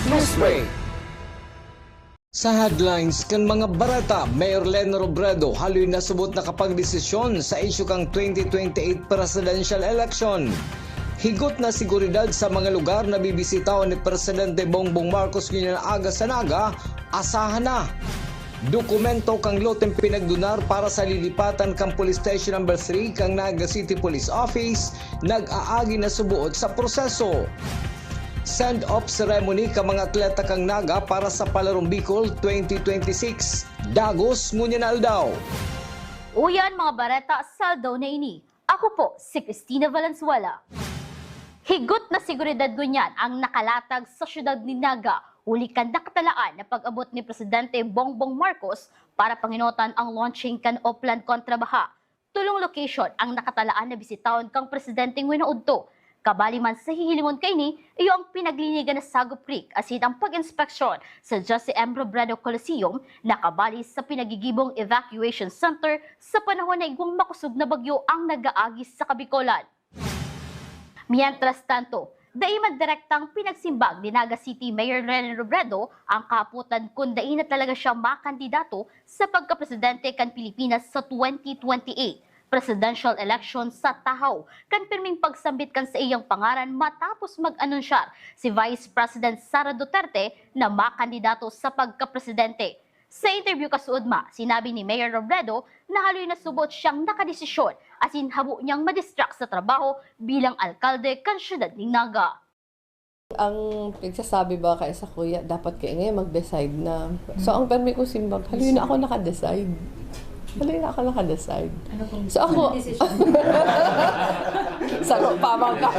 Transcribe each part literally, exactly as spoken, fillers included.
Newsbreak. Sa headlines kan mga bareta, Mayor Leni Robredo haloy na subot nakapagdesisyon sa isyu kan twenty twenty-eight presidential election. Higot na seguridad sa mga lugar na bibisitahon ni Presidente Bongbong Marcos ngunyan aga sa Naga, asahan na. Dokumento kan loteng pinagdonar para sa lilipatan kan Police Station Number three kan Naga City Police Office, nag-aagi na suboot sa proseso. Send-off ceremony kan mga atleta kan Naga para sa Palarong Bicol twenty twenty-six, dagos ngunyan na aldaw. Uyan, mga bareta sa aldaw na ini. Ako po si Christina Valenzuela. Higot na seguridad ngunyan ang nakalatag sa siyudad ni Naga, huli kan nakatalaan na pag-abot ni Presidente Bongbong Marcos para pangenotan ang launching kan Oplan Kontra Baha. Tolong location ang nakatalaan na bisitahon kan presidente ngwinaudto. Kabali man sa hihilingon kaini, iyo ang pinaglinigan na Sagop Creek asin ang pag-inspeksyon sa Jose M. Robredo Coliseum na kabali sa pinagigibong evacuation center sa panahon na igwang makosog na bagyo ang nag-aagi sa Kabicolan. Mientras tanto, dai man direktang pinagsimbag ni Naga City Mayor Leni Robredo ang kahapotan kun dai na talaga siya makandidato sa pagkapresidente kan Pilipinas sa twenty twenty-eight presidential election sa tahaw kan pirming pagsambit kan saiyang pangaran matapos mag-anunsyar si Vice President Sara Duterte na makandidato sa pagkapresidente. Sa interview kasuodma, sinabi ni Mayor Robredo na haloy na subot siyang nakadesisyon asin habo niyang madistract sa trabaho bilang alkalde kan siyudad nin Naga. Ang pigsasabi ba kaya sa kuya, dapat kaya ngayon mag-decide na. So, ang permi kong simbag, haloy na ako naka-decide. Haloy na ako naka-decide. So, ako, saro pa man ka.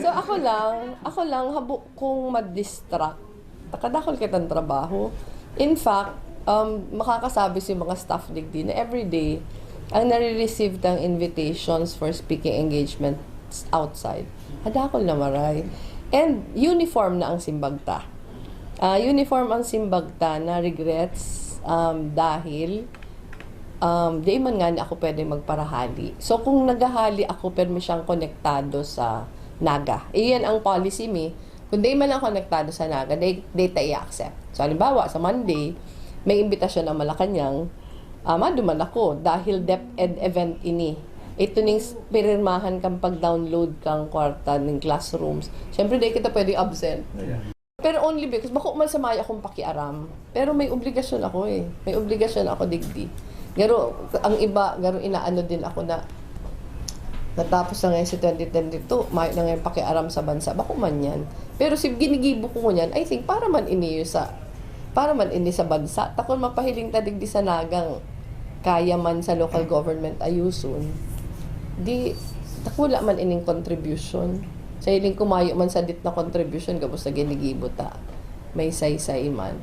So, ako lang, ako lang, habo kong madistract. Takadakol kitang trabaho. In fact, um, makakasabi si mga staff digdi na everyday, ang nare-receive tang invitations for speaking engagements outside. Hadakol na maray. And uniform na ang simbag ta. Ah, uniform ang simbag ta na regrets, um, dahil, um, di man nga ni ako pwedeng magparahali. So, kung naghahali ako, permi siyang konektado sa Naga. Iyan ang policy mi. Kung di man lang konektado sa Naga, di, di ta i-accept. So, halimbawa, sa Monday, may imbitasyon ang Malacañang, ah, maduman ako dahil DepEd event ini. Ito ning s-, pirirmahan kang pag-download kang kwarta ning classrooms. Siyempre, di kita pwede absent. Yeah. Pero only because bako man sa mayo akong pakiaram. Pero may obligasyon ako eh. May obligasyon ako digdi. Garo, ang iba, garo inaano din ako na natapos na ngayon si twenty twenty-two, mayo na ngayon pakiaram sa bansa. Bako man yan. Pero si ginigibo ko ngunyan, I think, para man ini sa, para man ini sa bansa. Takon mapahiling ta digdi sa Nagang kaya man sa local government ayuson. Di, dakula man ining contribution. Sa hiling ko, mayo man sadit na contribution, gabos na ginigibo ta. May saysay man.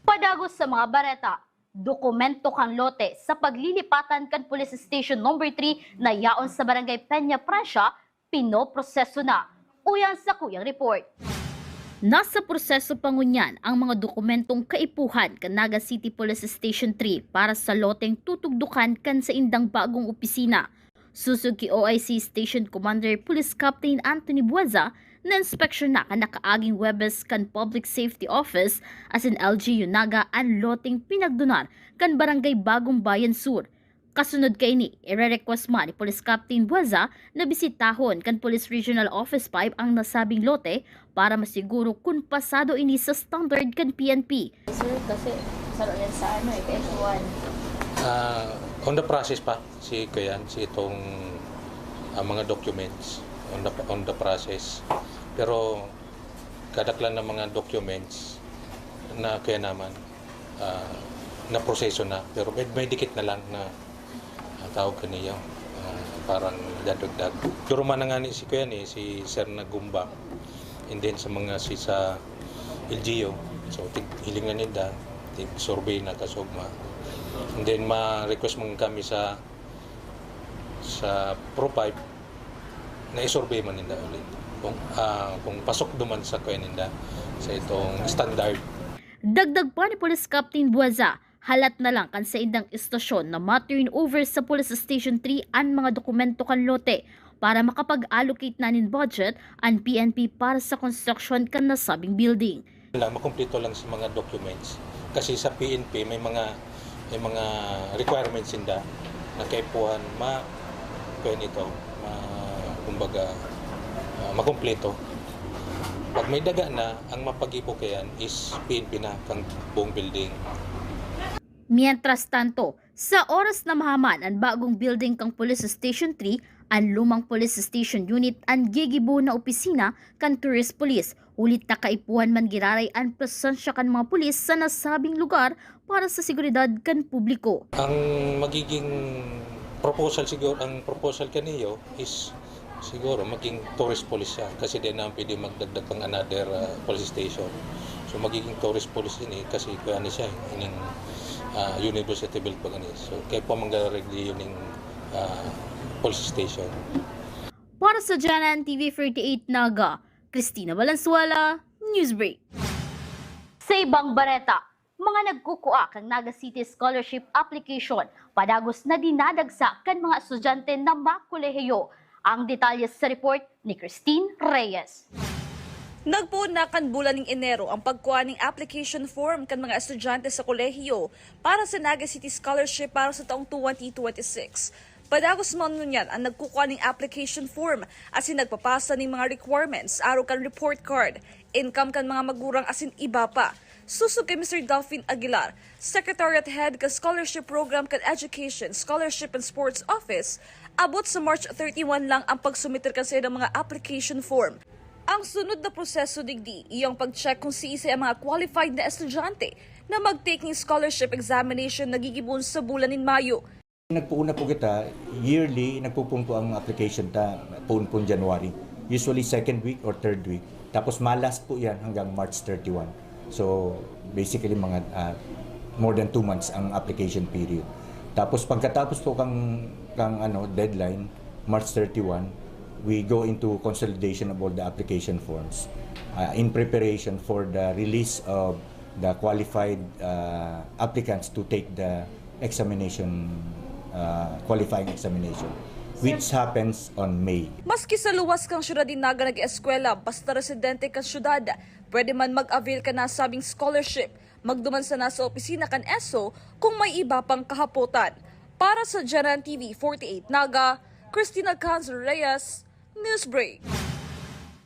Padagos sa mga bareta, dokumento kan lote sa paglilipatan kan Police Station Number three na yaon sa Barangay Peña Francia, pinoproseso na. Uyan sa kuyang report. Nasa proseso pa ngunyan ang mga dokumentong kaipuhan kan Naga City Police Station three para sa loteng tutugdukan kan saindang bagong opisina. Sosog ki O I C Station Commander Police Captain Anthony Bueza, nainspeksyon na kan nakaaging Huwebes kan Public Safety Office asin L G U Naga an loteng pinagdonar kan Barangay Bagong Bayan Sur. Kasunod kaini, ire-request man ni Police Captain Bueza na bisitahon kan Police Regional Office five ang nasabing lote para masiguro kun pasado ini sa standard kan P N P. Sir, kasi saro yan sa ano eh, F one. Ah, on the process pa si kuyan, si itong, ah, mga documents on the, on the process. Pero kadaklan ng mga documents na kaya naman, ah, na proseso na, pero may, may dikit na lang na, ah, tawag kaniya, ah, parang dadagdag. Pero manangani si kuyan eh, si Sir Nagumba, and then sa mga si, sa L G U. So, tig-, hiling na ninda, tig-survey na kasugma. And then, ma-request man kami sa, sa Pro five na i-survey man ninda ulit. Kung, ah, kung pasok duman sa kuya ninda, sa itong standard. Dagdag pa ni Police Captain Bueza, halat na lang kan saindang istasyon na ma-turn over sa Police Station three an mga dokumento kan lote para makapag-allocate na nin budget an P N P para sa construction kan nasabing building. Wala, makumpleto lang sa mga documents. Kasi sa P N P may mga may mga requirements sinda na kaipuhan ma kuan ito, ma, kumbaga, ah, makumpleto. Pag may daga na, ang mapagibo kayan is P N P na kang buong building. Mientras tanto, sa oras na mahaman an bagong building kan Police Station three, an lumang Police Station Unit an gigibo na opisina kan Tourist Police, huli ta kaipuhan man giraray an presensya kan mga pulis sa nasabing lugar para sa seguridad kan publiko. Ang magiging proposal siguro, ang proposal kaniyo is siguro maging tourist police siya kasi di na pwede magdagdag pang another ah, police station. So magiging tourist police ini kasi kuya ni siya ining ah, university built pa gani. So kaya po manggaregli yun yung ah, police station. Para sa Janan T V forty-eight Naga, Christina Valenzuela, Newsbreak. Sa ibang bareta, mga nagkukua kan Naga City Scholarship Application padagos na dinadagsa kan mga estudyante na makolehiyo. Ang detalye sa report ni Christine Reyes. Nagpoon na kan bulan ning Enero ang pagkuha ning application form kan mga estudyante sa kolehiyo para sa Naga City Scholarship para sa taong twenty twenty-six. Padagos man ngunyan ang nagkukua ning application form asin nagpapasa ning mga requirements arog kan report card, income kan mga magurang asin iba pa. Sosog kay Mister Delfin Aguilar, Secretariat Head kan Scholarship Program kan Education, Scholarship and Sports Office, abot sa March thirty-one lang ang pagsumiter kan saindang mga application form. Ang sunod na proseso digdi iyo ang pag-check kung siisay ang mga qualified na estudyante na mag-take ning scholarship examination na gigibon sa bulan nin Mayo. Nagpoon na po kita, yearly, nagpopoon po ang application ta, poon po January. Usually second week or third week. Tapos ma-last po yan hanggang March thirty-one. So, basically, mga ah, more than two months ang application period. Tapos pagkatapos po kang, kang ano, deadline, March thirty-one, we go into consolidation of all the application forms ah, in preparation for the release of the qualified ah, applicants to take the examination, ah, qualifying examination, which happens on May. Maski sa luwas kan syudad nin Naga nag-eskwela, basta residente kan syudad, pwede man mag-avail kan nasabing scholarship. Magduman sana sa opisina kan ESSO kung may iba pang kahapotan. Para sa Janan T V forty-eight Naga, Christina Cans Reyes, Newsbreak.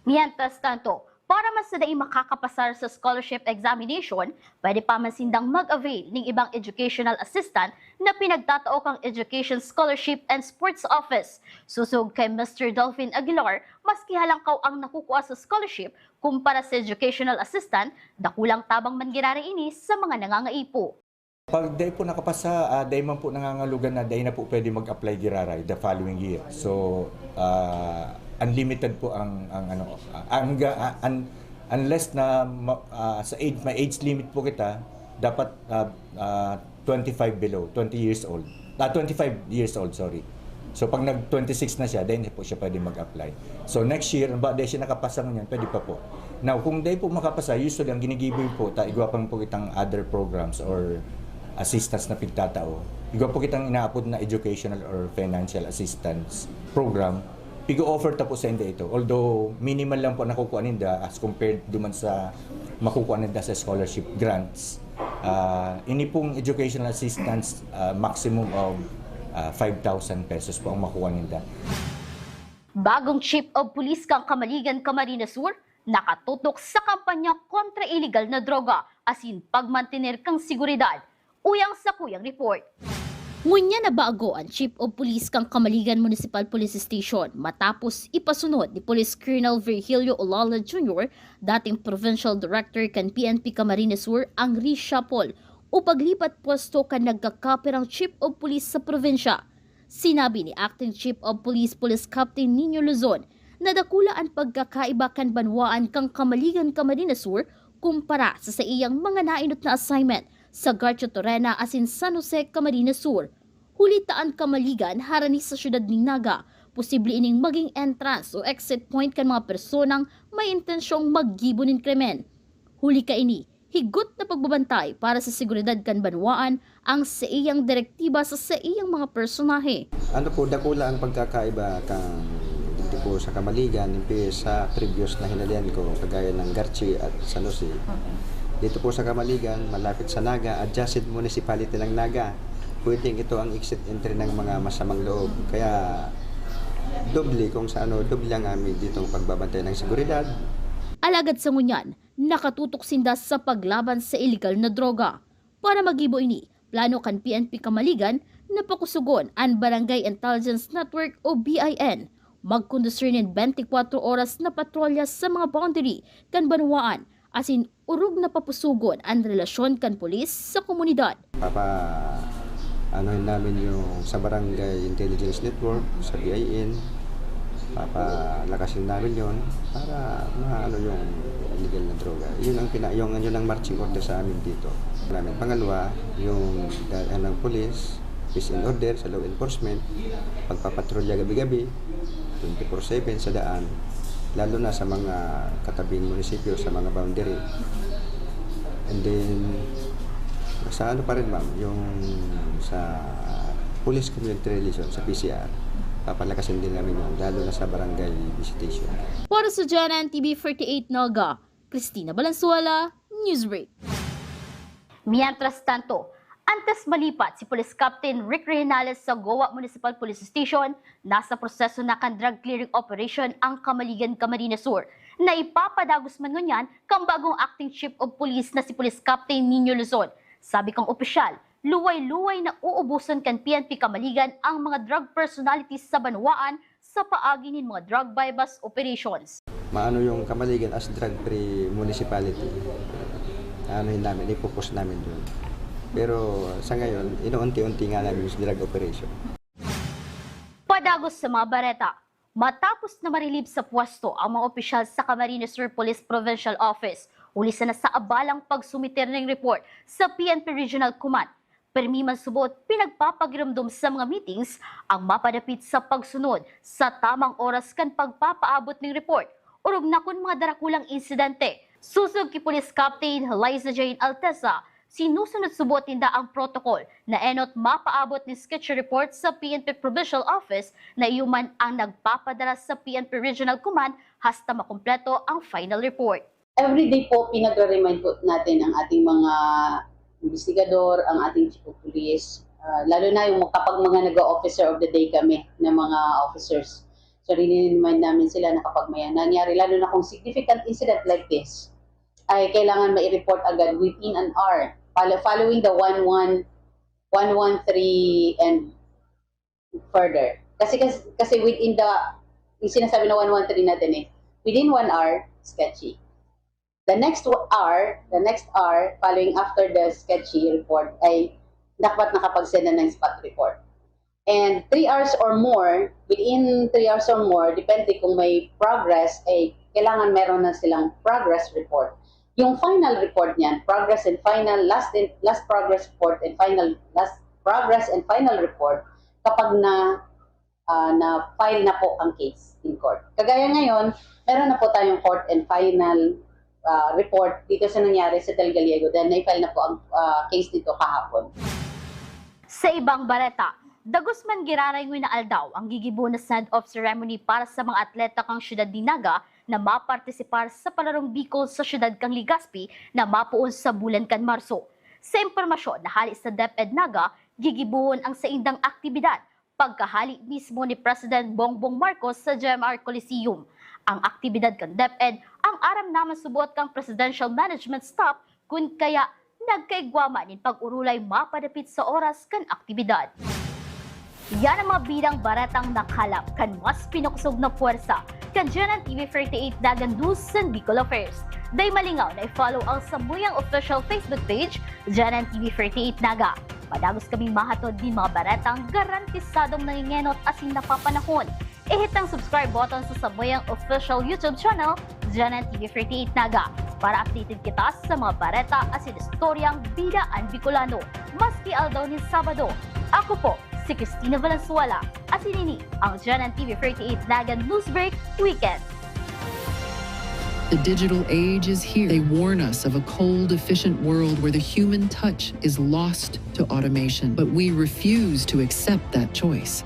Mientras tanto, para man sa dai makakapasar sa scholarship examination, pwede pa man sindang mag-avail ning ibang educational assistant na pinagtatao kan Education Scholarship and Sports Office. Sosog kay Mister Delfin Aguilar, maski halangkaw ang nakukua sa scholarship kumpara sa educational assistant, dakulang tabang man giraray ini sa mga nangangaipo. Pag dai po nakapasa, ah, dai man po nangangalugan na dai na po pwede mag-apply giraray the following year. So, ah, unlimited po ang, ang ano, ah, ang, ah, un- unless na ma- ah, sa age, may age limit po kita, dapat ah, ah, twenty-five below, twenty years old. Ah, twenty-five years old, sorry. So pag nag twenty-six na siya, then po siya pwede mag-apply. So next year, ba dai siya nakapasa ngunyan, pwede pa po. Now, kung dai po makapasa, usually ang ginigiboy po, ta igwa pa po kitang other programs or assistance na pigtatao. Igwa po kitang inaapod na educational or financial assistance program. Pigo-offer ta po sa inda ito. Although minimal lang po nakukuha ninda as compared duman sa makukuha ninda sa scholarship grants. Ah, ini pong educational assistance, ah, maximum of ah, five thousand pesos po ang makuha ninda. Bagong Chief of Police kan Camaligan, Camarines Sur, nakatutok sa kampanya kontra iligal na droga asin pagmantener kan seguridad. Uyang sakuyang report. Ngunyan na bago ang Chief of Police kan Camaligan Municipal Police Station matapos ipasunod ni Police Colonel Virgilio Olala Junior, dating Provincial Director kan P N P Camarines Sur, ang reshuffle o paglipat pwesto kan nagkakaperang Chief of Police sa probinsya. Sinabi ni Acting Chief of Police Police Captain Nino Luzon na dakula an pagkakaiba kan banwaan kan Camaligan, Camarines Sur kumpara sa saiyang mga nainot na assignment sa Garcio Torena asin San Jose, Camarines Sur. Huli ta an Camaligan harani sa siyudad nin Naga, posible ining maging entrance o exit point kan mga personang may intensyong maggibo nin krimen. Huli kaini, higot na pagbabantay para sa seguridad kan banwaan ang saiyang direktiba sa saiyang mga personahe. Ano po, dakula ang pagkakaiba kan Po sa Kamaligan, yung pi-, sa previous na hinalian ko, kagaya ng Garchi at San Jose. Dito po sa Kamaligan, malapit sa Naga, adjacent municipality ng Naga. Pwedeng ito ang exit entry ng mga masamang loob. Kaya doble kung sa ano, doble ang amin ditong pagbabantay ng seguridad. Alagad sa ngunyan, nakatutok sinda sa paglaban sa iligal na droga. Para magibo ini, plano kan P N P Kamaligan na pakusugon an Barangay Intelligence Network o B I N. Magkondusir nin bente kwatro oras na patrolya sa mga boundary kan banwaan, asin orog na papusugon an relasyon kan pulis sa komunidad. Papa, anuhin namin yung sa Barangay Intelligence Network, sa B I N, papalakasin namin yon para maano yung illegal na droga. Yun ang, pina, yung, yun ang marching order sa amin dito. Namin. Pangalawa, yung da- ng police, peace and order sa law enforcement, pagpapatrolya gabi-gabi, twenty-four seven sa daan, lalo na sa mga katabing munisipyo, sa mga boundary. And then, sa ano pa rin, ma'am, yung sa police community relation, sa P C R, papalakasin din namin yun, lalo na sa barangay visitation. Para sa G N N T V forty-eight Naga, Christina Balansuela, Newsbreak. Mientras tanto, antes malipat si Police Captain Rick Rehinales sa Goa Municipal Police Station, nasa proseso na kan drug clearing operation ang Kamaligan, Camarines Sur, na ipapadagos man ngunyan kan bagong acting chief of police na si Police Captain Nino Luzon. Sabi kan opisyal, luway-luway na uubuson kan P N P Kamaligan ang mga drug personalities sa banwaan sa paagi nin mga drug buy-bust operations. Maano yung Kamaligan as drug-free municipality. Ano yun namin, ipupush namin yun. Pero sa ngayon, inuunti-unti nga namin yung drug operation. Padagos sa mga bareta. Matapos na marilib sa pwesto ang mga opisyal sa Camarines Sur Police Provincial Office, huli sana sa abalang pagsumiter ning report sa P N P Regional Command. Permi man subot, pinagpapagiromdom sa mga meetings ang mapadapit sa pagsunod sa tamang oras kan pagpapaabot ning report, orog na kun mga darakulang insidente. Sosog ki Police Captain Liza Jane Altesa, sinusunod subot ninda ang protocol na enot mapaabot nin sketchy report sa P N P Provincial Office na iyo man ang nagpapadara sa P N P Regional Command hasta makumpleto ang final report. Everyday po pinagre-remind po natin ang ating mga investigador, ang ating chief of police, ah, lalo na yung kapag mga nag-officer of the day kami na mga officers. So, remind namin sila na kapag may nangyari, lalo na kung significant incident like this, ay kailangan ma-report agad within an hour. Follow, following the one one, one one three and further. Kasi, kasi, kasi within the, yung sinasabi na one one three natin eh, within one hour, sketchy. The next hour, the next hour, following after the sketchy report, ay dapat nakapag-send na ng spot report. And three hours or more, within three hours or more, depende kung may progress, ay kailangan meron na silang progress report. Yung final report niyan, progress and final, last, and, last progress report and final, last progress and final report, kapag na, ah, na-file na po ang case in court. Kagaya ngayon, meron na po tayong court and final, ah, report dito sa nangyari sa Del Gallego dahil na-file na po ang, ah, case nito kahapon. Sa ibang bareta, dagos man giraray nguna aldaw ang gigibo na send-off ceremony para sa mga atleta kan siyudad nin Naga na mapartisipar sa Palarong Bicol sa siyudad kan Legazpi na mapoon sa bulan kan Marso. Sa impormasyon na hale sa DepEd Naga, gigibohon ang saindang aktibidad pagkahale mismo ni President Bongbong Marcos sa GMR Coliseum. Ang aktibidad kan DepEd ang aram naman subot kan Presidential Management Staff, kun kaya nagkaigwa man nin pag-orolay mapadapit sa oras kan aktibidad. Yan ang mga bidang baretang nakalap kan mas pinakosog na pwersa kan GNN TV forty-eight Naga News and Bicol Affairs. Dai malingaw na i-follow ang samuyang official Facebook page, GNN TV forty-eight Naga. Padagos kaming mahatod nin mga baretang garantisadong nangingenot asin napapanahon. I-hit ang subscribe button sa samuyang official YouTube channel, GNN TV forty-eight Naga, para updated kita sa mga bareta asin istoryang bida an Bicolano, maski aldaw nin Sabado. Ako po si Christina Valenzuela, asin ini ang GNN TV forty-eight Naga Newsbreak Weekend. The digital age is here. They warn us of a cold, efficient world where the human touch is lost to automation. But we refuse to accept that choice.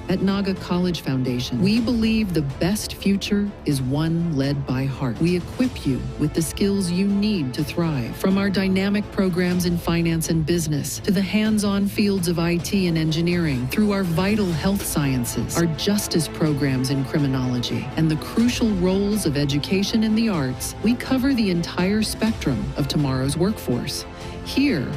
At Naga College Foundation, we believe the best future is one led by heart. We equip you with the skills you need to thrive, from our dynamic programs in finance and business to the hands-on fields of I T and engineering, through our vital health sciences, our justice programs in criminology, and the crucial roles of education and the arts. We cover the entire spectrum of tomorrow's workforce. Here,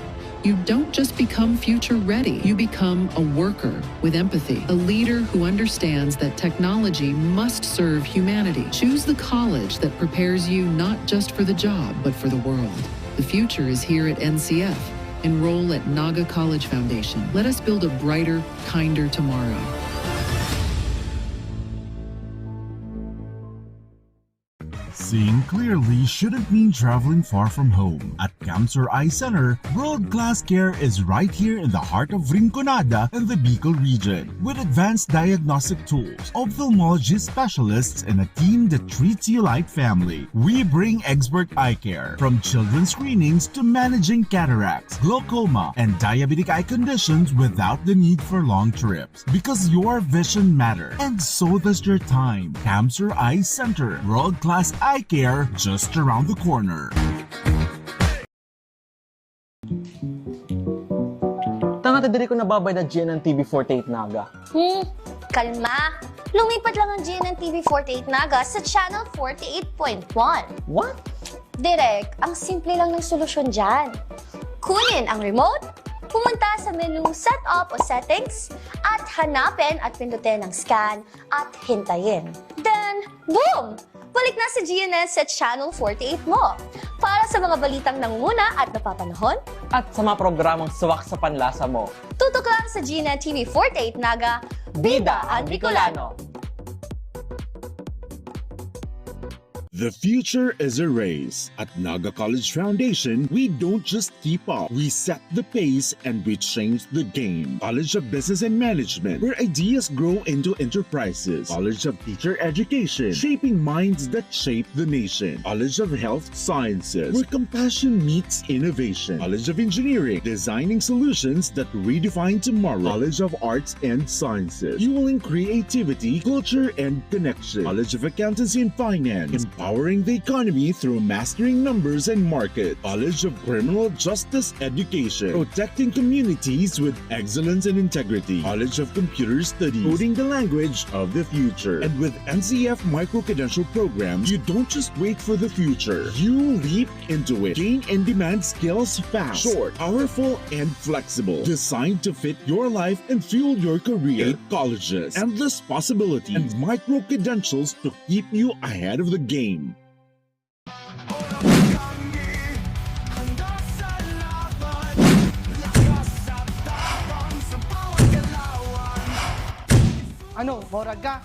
you don't just become future ready, you become a worker with empathy, a leader who understands that technology must serve humanity. Choose the college that prepares you not just for the job, but for the world. The future is here at N C F. Enroll at Naga College Foundation. Let us build a brighter, kinder tomorrow. Seeing clearly shouldn't mean traveling far from home. At Camsur Eye Center, world-class care is right here in the heart of Rinconada and the Bicol region. With advanced diagnostic tools, ophthalmology specialists, and a team that treats you like family, we bring expert eye care. From children's screenings to managing cataracts, glaucoma, and diabetic eye conditions without the need for long trips. Because your vision matters, and so does your time. Camsur Eye Center, world-class eye care just around the corner. Tanga ta diri ko nababayad na G N N T V forty-eight Naga. Hmm, kalma. Lumipat lang ang G N N T V forty-eight Naga sa Channel forty-eight point one. What? Direk, ang simple lang ng solusyon dyan. Kunin ang remote, pumunta sa menu Setup o Settings, at hanapin at pindutin ang Scan at hintayin. Then, boom! Balik na sa G N N sa Channel forty-eight mo. Para sa mga balitang nangunguna at napapanahon, At sa mga programang swak sa panlasa mo. Tutok lang sa G N N T V forty-eight Naga, Bida ang Bicolano. The future is a race. At Naga College Foundation, we don't just keep up. We set the pace and we change the game. College of Business and Management, where ideas grow into enterprises. College of Teacher Education, shaping minds that shape the nation. College of Health Sciences, where compassion meets innovation. College of Engineering, designing solutions that redefine tomorrow. College of Arts and Sciences, fueling creativity, culture, and connection. College of Accountancy and Finance, empowering the economy through mastering numbers and market. College of Criminal Justice Education, protecting communities with excellence and integrity. College of Computer Studies, coding the language of the future. And with N C F micro-credential programs, you don't just wait for the future. You leap into it. Gain in-demand skills fast, short, powerful, and flexible. Designed to fit your life and fuel your career. Eight colleges, endless possibilities, and micro-credentials to keep you ahead of the game. Ano, morag ka?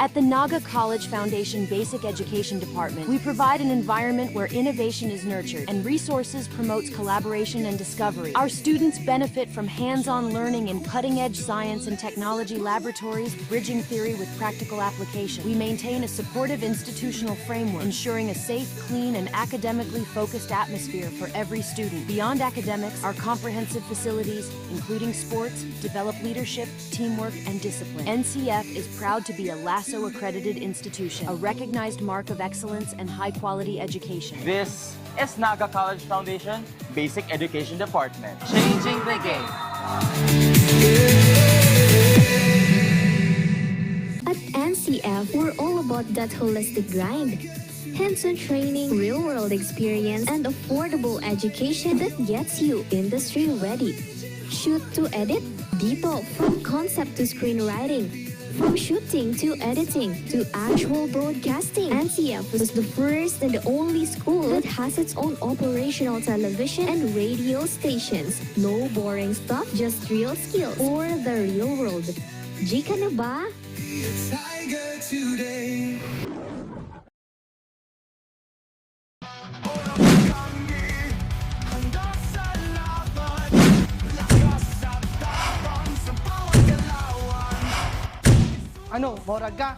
At the Naga College Foundation Basic Education Department, we provide an environment where innovation is nurtured and resources promotes collaboration and discovery. Our students benefit from hands-on learning in cutting-edge science and technology laboratories, bridging theory with practical application. We maintain a supportive institutional framework, ensuring a safe, clean, and academically focused atmosphere for every student. Beyond academics, our comprehensive facilities, including sports, develop leadership, teamwork, and discipline. N C F is proud to be a LASO accredited institution, a recognized mark of excellence and high quality education. This is Naga College Foundation Basic Education Department. Changing the game. At N C F, we're all about that holistic grind. hands-on training, real-world experience, and affordable education that gets you industry-ready. Shoot to edit? Dito, from concept to screenwriting, from shooting to editing to actual broadcasting, N C F is the first and the only school that has its own operational television and radio stations. No boring stuff, just real skills for the real world. G ka na ba? Ano, morag ka?